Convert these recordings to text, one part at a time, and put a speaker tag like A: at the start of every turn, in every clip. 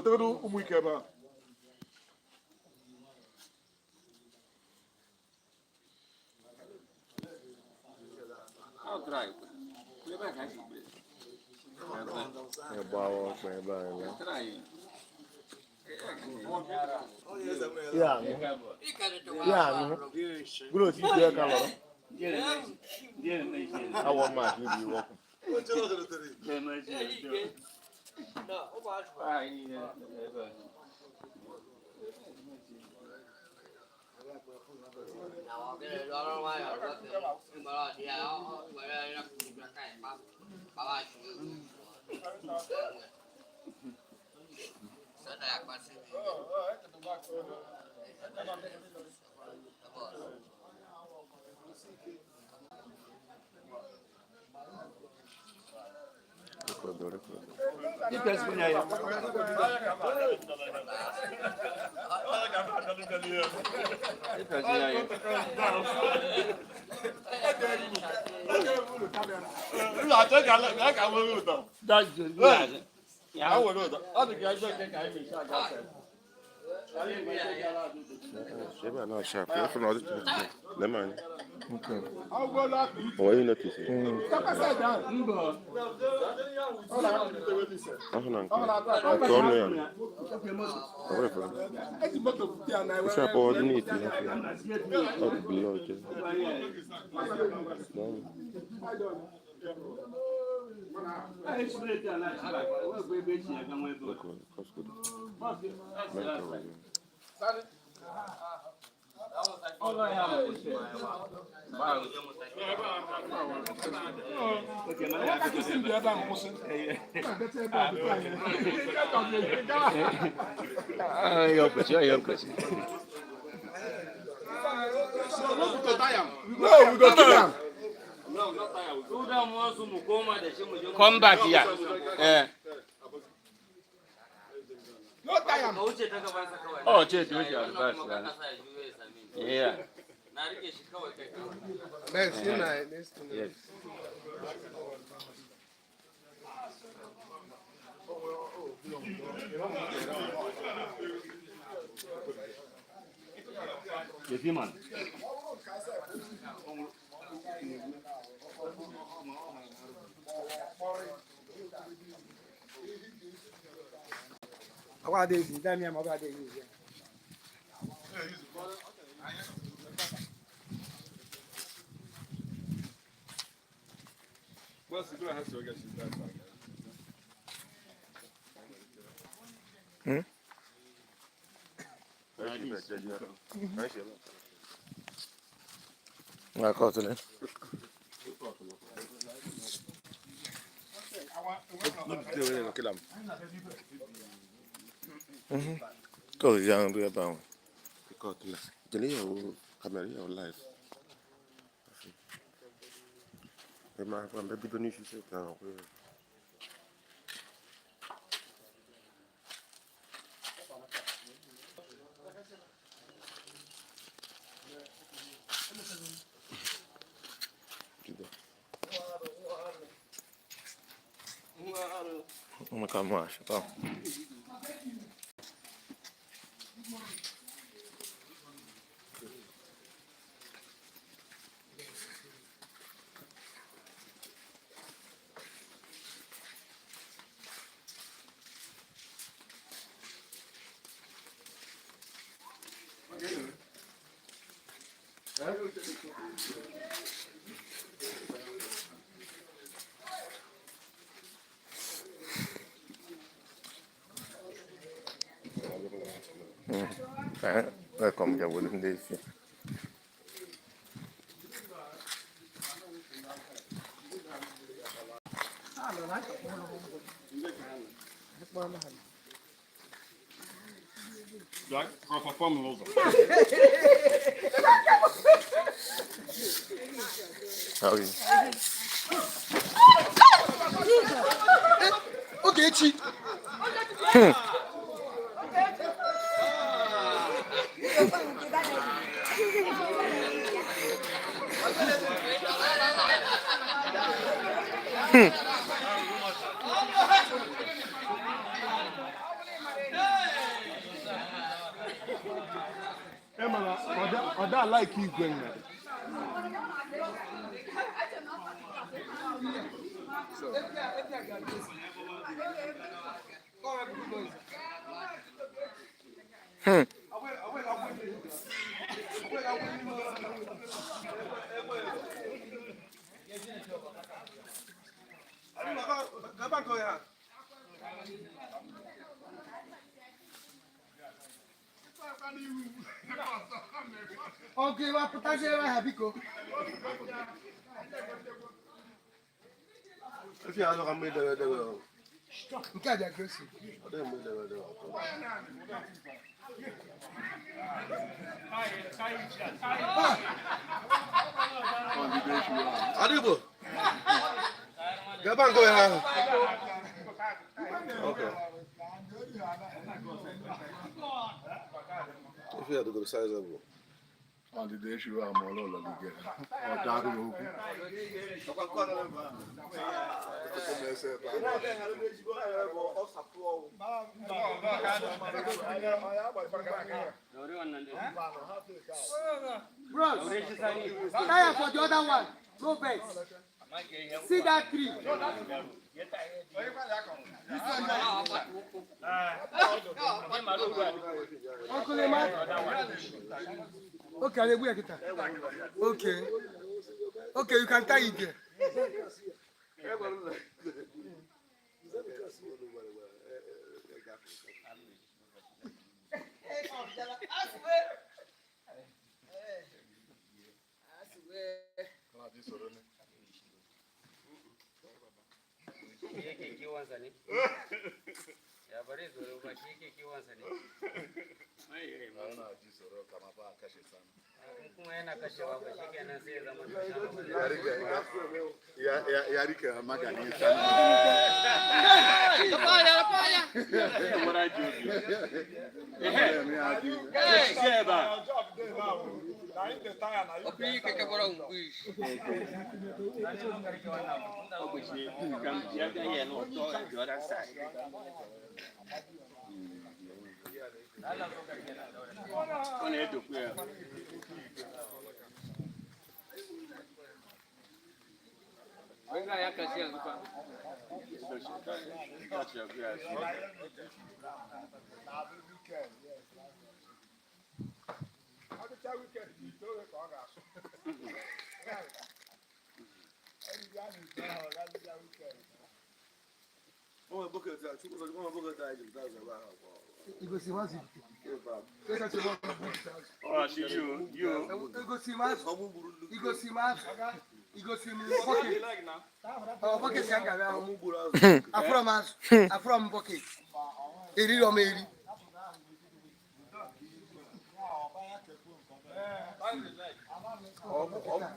A: Wetegodo ụmụ ike ebe a.
B: Ịgbawa ọkpa ebe a ya. Ya anụ. Ya anụ. Bụrụ otu ike ka lọrọ. Awọ mma ka ibi iwe ọkụ. Record, record. Ebe a na-acha akụ, efu na ọ dịtụ lema anya. O nweghị notice. Ahụ na nke nke ọnụ ya. Ọ nwere fọrọ. Isi akpọ ọ dị n'iti ha. Ọ dị blọọkụ.
A: No, we go kill am.
C: Come back here. Eh.
A: No tie am.
C: Oh, ce to shi albashi. Yeah. Yes. Yes, man.
B: Nga kọtụlụ. Kọtụ ya nri ebe ahụ. Kọtụlụ. Jele ya o kamera ya o live. Ebe ma mbe bido n'isi set ahụ. Bido. Maka mụ achịkwa. Welcome ga wolu ndị isi. How are you?
A: Ogechi. Ọ da like igwe nna.
D: Ọgụ ịwa pụtazie ebe ahụ biko.
B: Efi azụ ka mmiri debe debe o.
D: Nke a dị agresive.
B: Ọ dịghị mmiri debe debe ọtọ. Adigbo. Gaba nke onye ahụ. Okay. Efi a dịgoro sizable.
A: Ọdịda eshiru amụọla ụlọ gị gere. Ọ dara okwu.
D: Bros, tire for the other one. No vex. See that tree. Uncle Emma. Okay, I will get. Okay. Okay, you can tie it there.
C: Yake kiwonsa ne? Ya bari tsoro ba shi yake kiwonsa ne. In kuma yana kashewa ba shi kenan sai ya zama
A: Ya rike magani sanu.
C: Ọ na-edokwu ya.
B: O nwere bucket a, Chukwu sọ, o nwere bucket a eji pụta azụ ebe ahụ kwa.
D: Igosi maazị.
C: Ọ sị you, you.
D: Igosi maazị.
B: Ọgbụ gburu nnukwu.
D: Igosi maazị. Igosi m bucket. Ọ bucket ka m ga-abịa ahụ.
B: Ọgbụ gburu azụ.
D: Afụrọ m azụ. Afụrọ m bucket. Eriri m eri.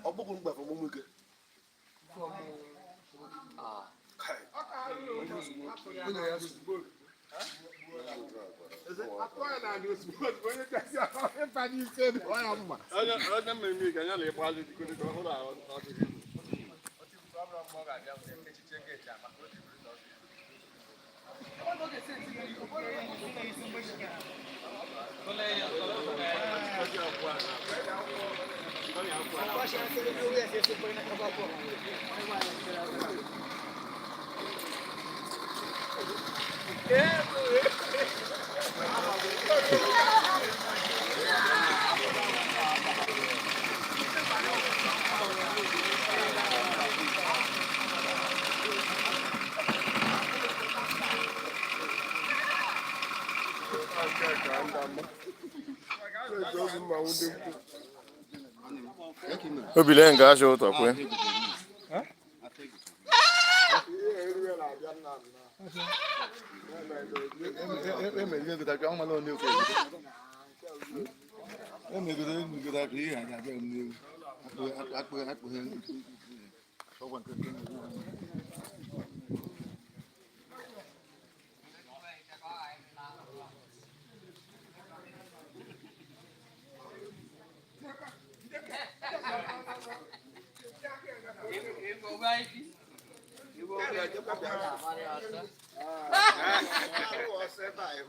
B: Ọgbụ gburu mgbafe ọmụmụ ike.
D: Onye ya sụ.
A: Onye mmemme ka ya na-egbu azụ dịkọ dịkọ ọhụrụ ahụ ọchịchị.
B: Obile nga azụ ụtọ kwe.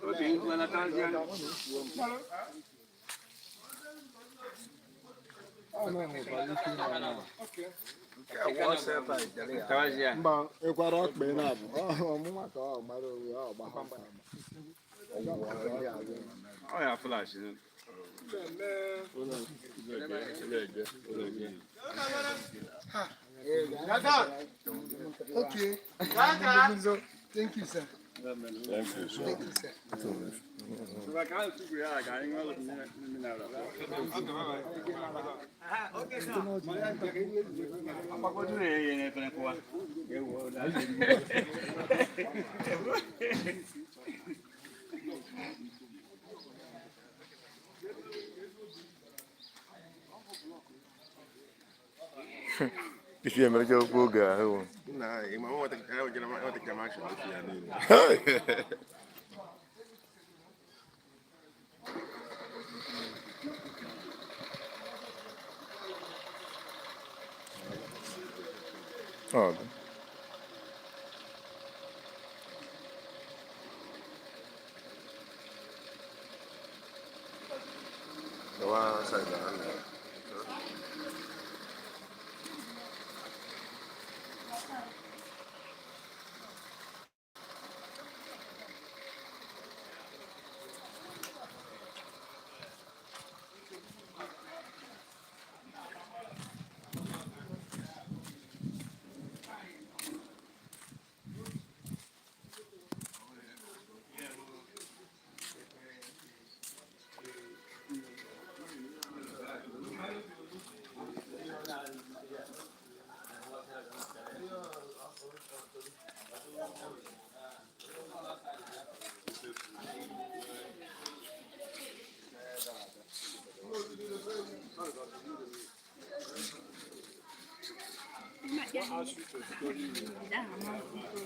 C: Obi ngwa na tanzania.
A: Mba, ịkwara ọkpa ị na-abụ ọmụma ka ọ gbara onwe ya ọgba.
C: Ọ ya flash.
D: Okay. Thank you, sir.
B: Thank you, sir.
D: Thank you, sir.
B: Ife emerịcha okwu oge ahụ.
E: Nna, ị ma nweta m action efi ya niile.
B: Ọ dị.
E: Gawa side ahụ.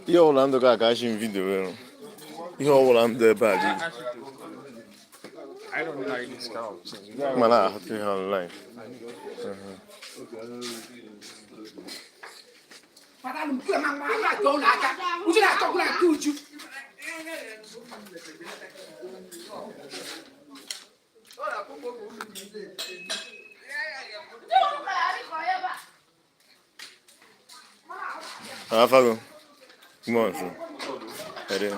B: Ihe ọbụla ndụ ka aka m vidio elu. Ihe ọbụla ndụ ebe a dị. Mana ahụta ihe online. Afago. Good morning, sir. Ready?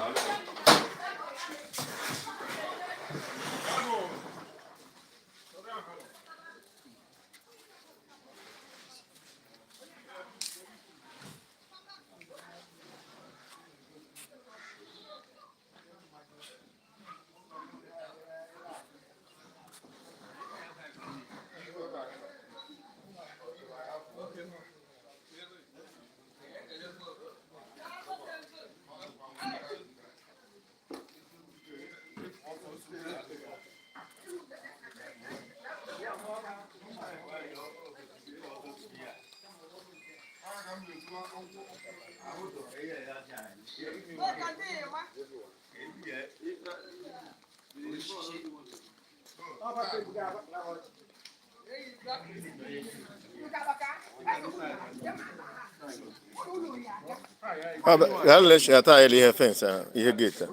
B: Ha lechi ata ele ihe fence a, ihe gate a.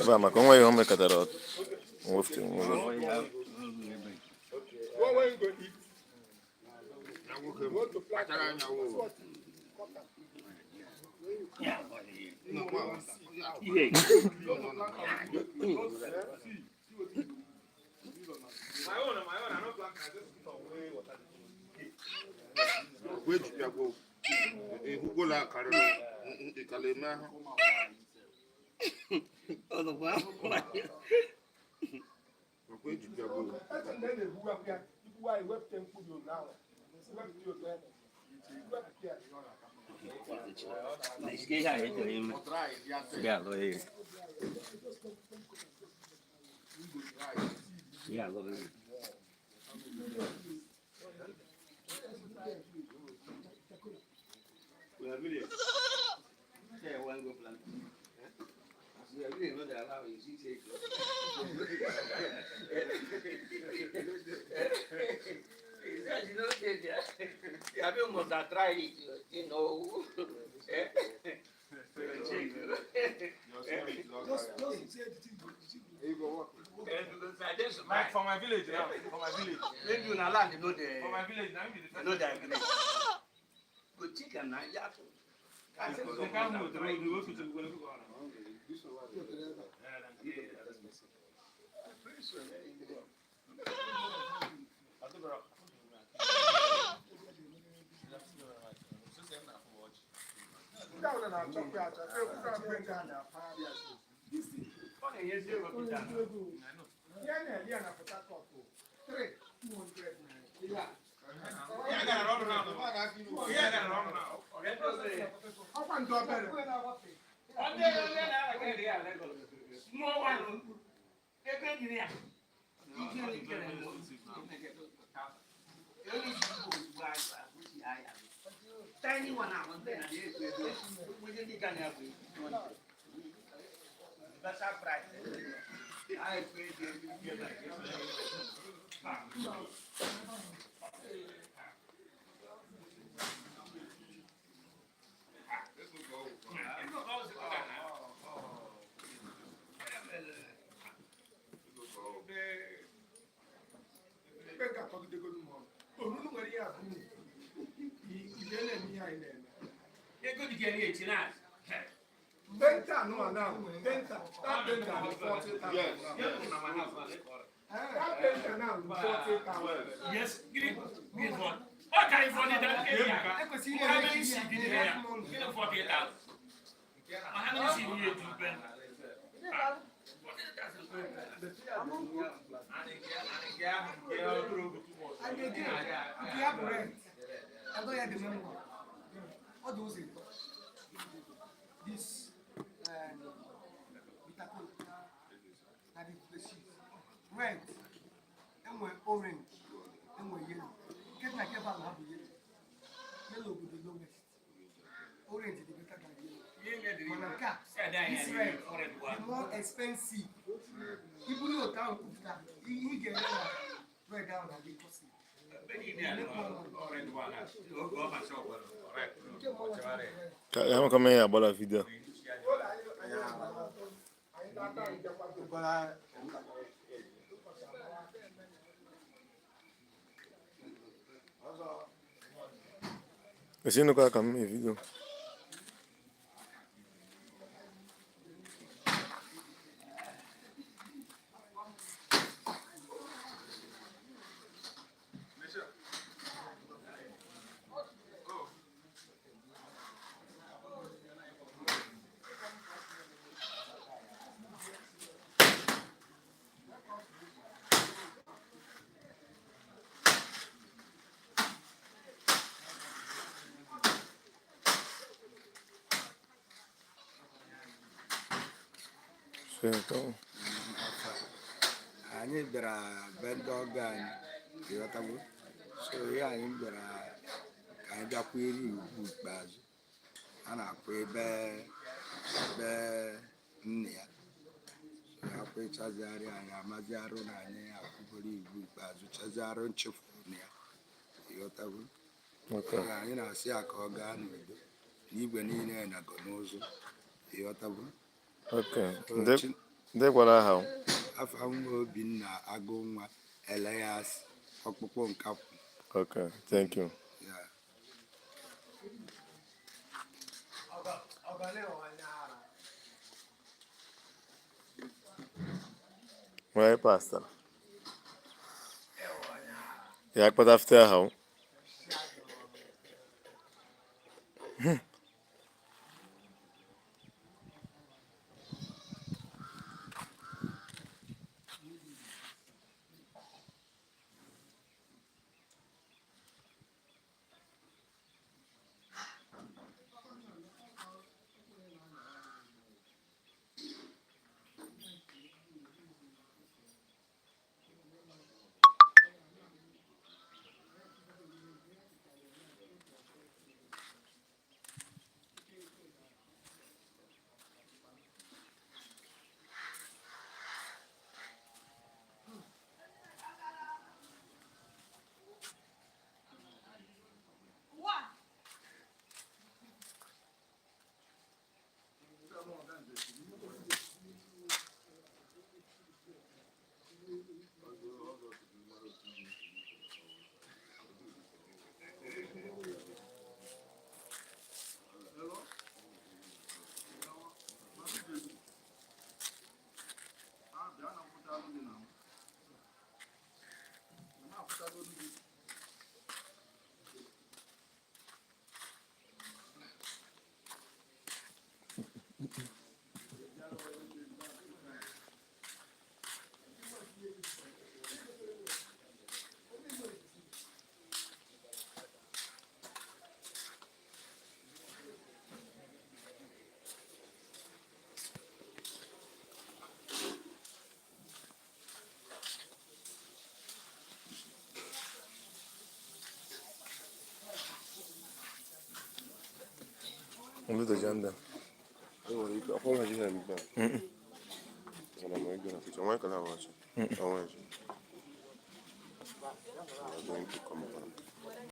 B: Ebe a maka onwe ihe o mekọtara wefute nwere.
C: dey
F: Like
C: surprised.
F: for my village now, for my village.
C: Maybe una land no dey
F: For my village, now be the
C: no dey agree. Go check am na ya.
F: They can't move. They will go to the go.
A: Ndị ahụ na-achọkwa achọ, ekwusa mgbe nke a na-apagharị ya. Ihe a na-eri ya na Port Harcourt bụ 3,200 naira. Ọkwa ndị obere.
C: Small one. Ego ejiri ya. Ike ikere mo. Tiny one ahụ ndị na na-ekwu ego. Onye ndị ga na-ekwu. Better price. I pay the
A: Ebe nke akọgidegolu m ọnụ. Orunu nwere ihe abụ ihe na-eme ihe anyị na-eme.
C: Ego dị ka echi na.
A: Penta no now. Penta. That penta is 40,000.
E: Yes.
A: That penta now is 40,000.
C: Yes, give this one. Ọ karịrị 40,000.
D: Ekwesịrị
C: How
D: ire
C: many seed dị na ya? Gịnị 40,000? How many seed dị etu mpe?
D: And again, nke ya bụ rent. Agụ ya dị mma. Ọ dị ụzọ ịtọ. This bitter cola na the cheese. Rent. Enwe orange, enwe yellow. Nke dị na kebab ha bụ yellow. Yellow bụ the lowest. Orange dị better than yellow. Mana nke a, this red, the more expensive. Iburu otu ahụ kwupụta, ihe ị ga-ere na red ahụ na-adị costly.
B: Ka ya maka mee ya agbala vidio. Esi nnukwu ka m mee vidio. So, então,
A: Anyị bịara be ndị ọgọ anyị, ịghọtago? So ihe anyị bịara ka anyị bịakwa iri ugwu ikpeazụ a na-akwụ ebe be nne ya. So ya kwechazigharị anyị amazi arụ na anyị akwụgoro igwu ikpeazụ chaziarụ nchefu na ya, ịghọtago?
B: okay.
A: So anyị na-asị ya ka ọ gaa n'udo n'igwe niile nago n'ụzụ, ịghọtago?
B: Okay.
A: So
B: Ndị ndị gwara aha o.
A: Afa nwa Obinna Agụnwa Elias ọkpụkpụ nkakwụ.
B: Okay, thank you.
A: Yeah.
B: Nwee pasta. Ya kpata fute aha o. Mbido ndị a.
E: Enwere ike ọkwa nwa ji ha ebe a. Mana m ego na future. Onwe kala ọchị. Onwe ji. We are going to come back.